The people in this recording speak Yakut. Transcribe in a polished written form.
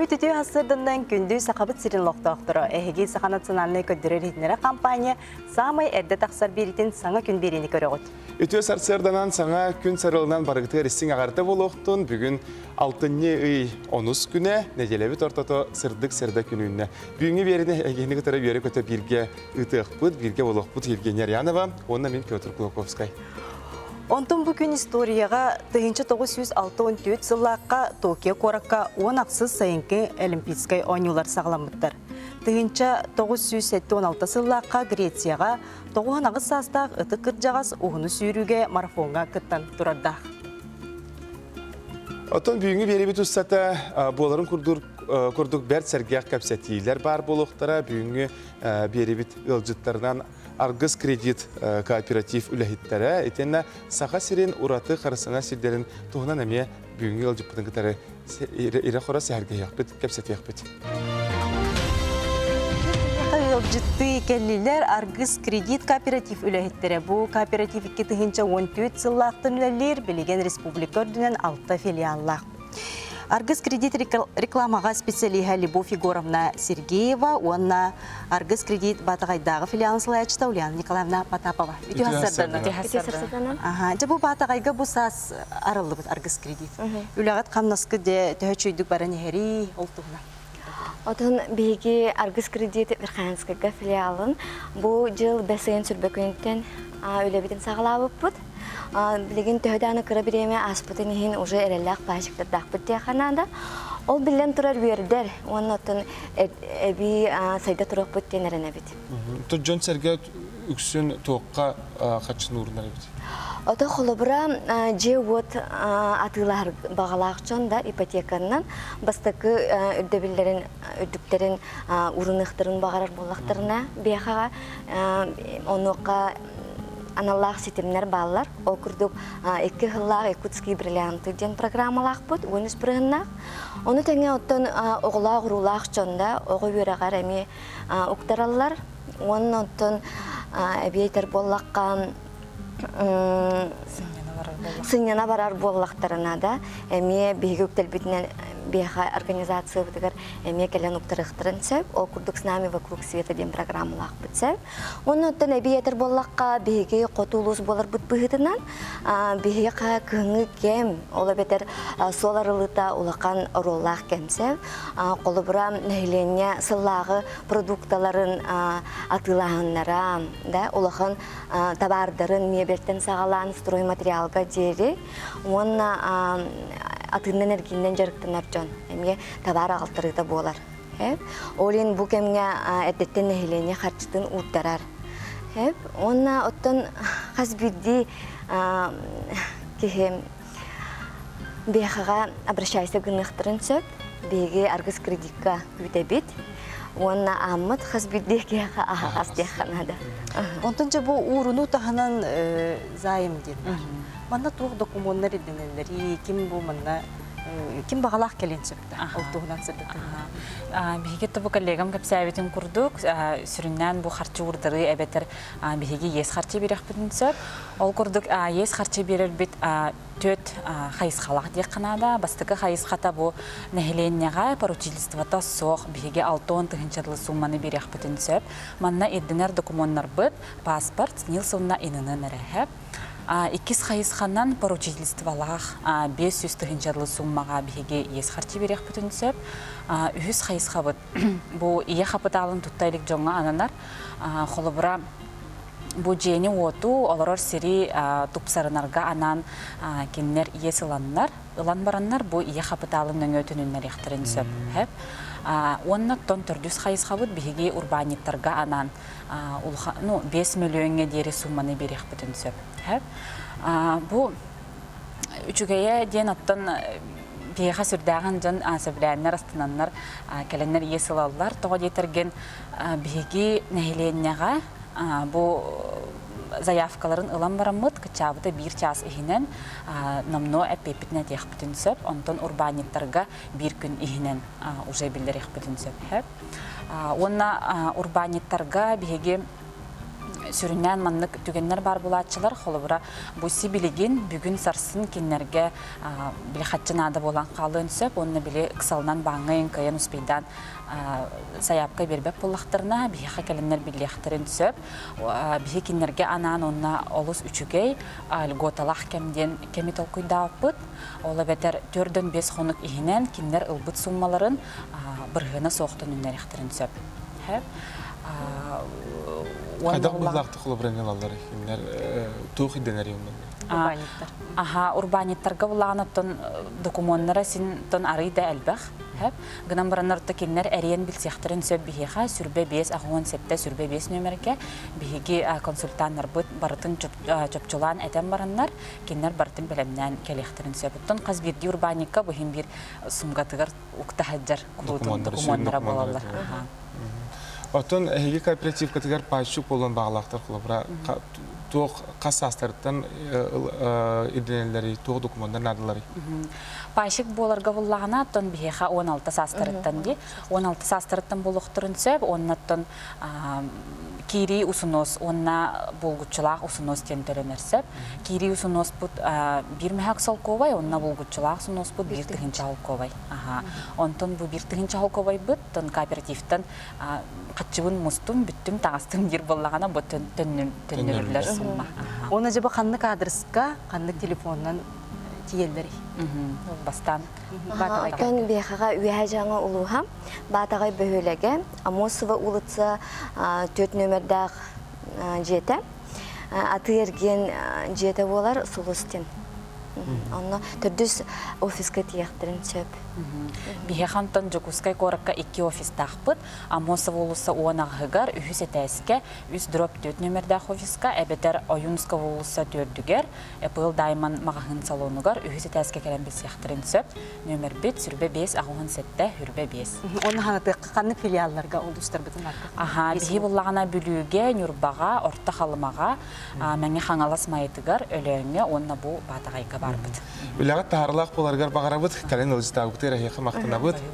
Үүммүт үтүө сарсыарданнан күндү Сахабыт сирин олохтоохторо, эһиги Саха национальнай көрдөрөр-иһитиннэрэр компания саамай эрдэ тахсар биэриитин саҥа күн биэриини көрөҕүт. Үтүө сарсыарданан саҥа күн сарылынан барыгытыгар истиҥ аҕарда буолуохтун. Бүгүн алтынньы ый онус күнэ, нэдиэлэбит ортото сырдык сэрдэ күн үүннэ. Бүгүҥҥү биэриини эһигини кытары үөрэ-көтө бииргэ ыытыахпыт, бииргэ буолуохпут Евгения Арьянова уонна мин Петр Кулаковскай. Онтон бу күн историяҕа 1964 сыллаахха Токио куоракка 16 сайыҥкы Олимпийскай оонньуулар саҕаламмыттар. 1976 сыллаахха Грецияҕа 98 саастаах ытык кырдьаҕас уһуну сүүрүүгэ марафоҥҥа кыттан турардаах. Оттон бүгүҥҥү биэрэбит устата буоларын курдук бэрт сэргэх кэпсэтиилэр баар буолуохтара. Бүгүҥҥү биэрэбит ыалдьыттарынан Аргыс кредит кооператив үлэһиттэрэ итиэннэ Саха сирин ураты харыстана сирдэрин туһунан эмиэ бүгүҥҥү ыалдьыппытын кытары ирэ-хоро сэһэргэһиэхпит, кэпсэтиэхпит. Ыалдьыттыы кэллилэр Аргыс кредит кооператив үлэһиттэрэ. Бу кооператив 2014 сыллаахтан үлэлиир, билигин республика үрдүнэн алта филиаллаах. Аргыс кредит рекламаҕа специалиһа Любовь Егоровна Сергеева уонна Аргыс кредит Баатаҕайдааҕы филиалын салайааччыта Ульяна Николаевна Потапова. Үтүө сарсыарданан. Аха, дьэ бу Баатаҕайга бу саас арыллыбыт Аргыс кредит. Үлэҕит хамнаскыт дьэ төһө үчүгүйдүк баран иһэрий ол туһунан. Отон биһиги Аргыс кредит Верхоянскайга филиалын бу дьыл бэс ыйын сүрбэкүнүттэн үлэбитин саҕалаабыппыт. Билигин төһө даҕаны кыра бириэмэ ааспытын иһин уже эрэллээх паачыктардаахпыт диэххэ наада. Ол биллэн турар үөрдэр уонна оттон эбии сайда туруохпут диэн эрэнэбит. Тут дьон-сэргэ үксүн туохха харчыны уурунар эбит? Ото холобура дьиэ-уот атыылаһар баҕалаах дьон да ипотеканан бастакы үрдэбиллэрин үрдүктэрин уурунуохтарын баҕарар буоллахтарына биэхэҕэ онуоха аналлаах ситимнэр бааллар. Ол курдук икки сыллаах Якутские бриллианты диэн программалаахпыт, 13 бырыһыннаах. Ону тэҥэ оттон оҕолоох-уруулаах дьон да оҕо үөрэҕэр эмиэ уктараллар. Уонна оттон эбиэтэр буоллахха сынньана барар буоллахтарына да эмиэ биһиги үктэлбитинэн биһиэхэ организациябытыгар эмиэ кэлэн уктарыахтарын сөп. Ол курдук «С нами вокруг света» диэн программалаахпыт сөп. Оннуттан эбии этэр буоллахха, биһиги хоту улуус буоларбыт быһыытынан, биһиэхэ кыһыҥҥы кэм, ол эбэтэр суол арыллыыта улахан оруоллаах кэмсэ. Холобура, нэһилиэнньэ сыллааҕы продукталарын атыылааһыннара, да, улахан табаардарын миэбэлтэн саҕалаан стройматериалга диэри уонна атыыннан-эргииннэн дьарыктанар дьон эмиэ табаар аҕалтарыыта буолар. Ол иһин бу кэмҥэ эрдэттэн нэһилиэнньэ харчытын уурдарар. Уонна оттон хас биирдии киһи биэхэҕэ обращайся гыныахтарын сөп. Биһиги аргыс кредикка күүтэбит. Уонна ааммыт хас биирдии киһиэхэ аһаҕас диэххэ наада. Онтон дьэ бу ууруну таһынан займ диэн бар. Манна туох докумуоннар ирдэнэллэрий? Ким бу манна ким баҕалаах кэлиэн сөп Ол туһунан сырдатыҥ. Биһиги тобу коллегам кэпсээбитин курдук, сүрүннээн бу харчы уурдарыы эбэтэр биһиги иэс харчы биэрэхпитин сөп. Ол курдук иэс харчы биэрэрбит түөрт хайысхалаах диэххэ наада. Бастакы хайысхата бу нэһилиэнньэҕэ поручительствота суох биһиги 60 тыһыынча дылы суумманы биэриэхпитин сөп. Манна ирдэнэр докумуоннарбыт паспорт, СНИЛС уонна ИНН эрэ. Иккис хайысханан поручительстволаах 500 тыһыынчалыы сууммаҕа биһиги иэс харчы биэриэхпитин сөп. Үһүс хайысхабыт бу ийэ хапытаалын тутта илик дьоҥҥо ананар. Холобура, бу дьиэни-уоту, олорор сири тупсарынарга анаан кинилэр иэс ыланнар, ылан бараннар бу ийэ хапытаалын нөҥүө төнүннэриэхтэрин сөп. Уонна оттон төрдүс хайысхабыт биһиги урбаанньыттарга анаан ну, 5 мөлүйүөҥҥэ диэри суумманы биэриэхпитин сөп. Бу үчүгэйэ диэн оттон биһиэхэ сүрдээҕин дьон сөбүлээннэр, астынаннар кэлэннэр иэс ылаллар. Тоҕо диэтэргин биһиги нэһилиэнньэҕэ бу заявкаларын ылан бараммыт, кыччаабыта биир чаас иһинэн номнуо эппиэппитин этиэхпитин сөп. Онтон урбаанньыттарга биир күн иһинэн уже биллэриэхпитин сөп. Уонна урбаанньыттарга биһиги Сүрүннээн маннык түгэннэр баар буолааччылар, холобура, бу сибилигин бүгүн сарсын кинилэргэ били хаччы наада буолан хаалыан сөп уонна били ыксалынан бааҥҥа ыҥкыйан успейдаан сайаапка биэрбэт буоллахтарына, биһиэхэ кэлэннэр биллиэхтэрин сөп. Биһи кинилэргэ анаан уонна олус үчүгэй льготалаах кэм диэн кэми толкуйдаабыппыт. Ол эбэтэр 4-5 хонук иһинэн кинилэр ылбыт суммаларын бырыһыана суох төнүннэриэхтэрин сөп. Хайдах быһыылаахтык холобураны ылаллар кинилэр туох ирдэнэр Урбаанньыттар. Аха, урбаанньыттарга булаан оттон докумуоннара син тон арый да элбэх. Гынан бараннар отто кинилэр эриэн билсиэхтэрин сөп биһиэхэ сүрбэ 5 87 сүрбэ 5 нүөмэргэ биһиги консультаннарбыт барытын чопчулаан этэн бараннар кинилэр барытын бэлэмнээн кэлиэхтэрин сөп. Оттон хас биирдии урбаанньыкка бу иһин биир сумкатыгар укта сылдьар куруутун докумуоннара буолаллар. Оттон эһиги кооперативкатыгар пайщик буолуон баҕалаахтар холобура туох хас саастарыттан ирдэнэллэрий, туох докумуоннар наадаларый? Пайщик буоларга буллаҕына, оттон биһиэхэ 16 саастарыттан дии. 16 саастарыттан буолуохтарын сөп, уоннаттан киирии усунуос уонна булгуччулаах усунуос диэн төлөнөр сөп. Киирии усунуоспут биир мөһөөк солкуобай, уонна булгуччулаах усунуоспут биир тыһыынча солкуобай. Онтон бу биир тыһыынча солкуобайбыт кооперативтан хаччыбын мустум, бүттүм, таҕыстым диир буоллаҕына бу төннөрүллэр сумма. Уонна дьэ бу ханнык аадырыска, ханнык телефонунан тиийэллэрий? Бастаан Оттон биһиэхэ Үөһээ Дьааҥы улууһа Баатаҕай бөһүөлэгэ Амосова улица 4 нүөмэрдээх дьиэтэ атыы-эргиэн дьиэтэ буолар Сулус диэн. Онно төрдүс офиска тиийэхтэрин сөп. Биһиэхэ онтон Дьокуускай куоракка икки офистаахпыт. Амосова уулусса уон аҕыһыгар, үһүс этээскэ, үс дроп түөрт нүөмэрдээх офиска, эбэтэр Ойуунская уулусса төрдүгэр, Apple Diamond маҕаһыын салонугар үһүс этээскэ кэлэн билсиэхтэрин сөп. Нүөмэрбит сүрбэ 5 87 хүрбэ 5. Оны ханатыахха ханнык филиалларга улуустарбытын артык? Аха, биһи буллаҕына Бүлүүгэ, Ньурбаҕа, Орто Халымаҕа, Мэҥэ Хаҥалас Майатыгар, Өлөөҥҥө уонна бу Баатаҕайга барбыт. Үлэҕит таһаарылаах буоларыгар баҕарабыт. Кэлин ыалдьытаабытыгар эһиэхэ махтанабыт.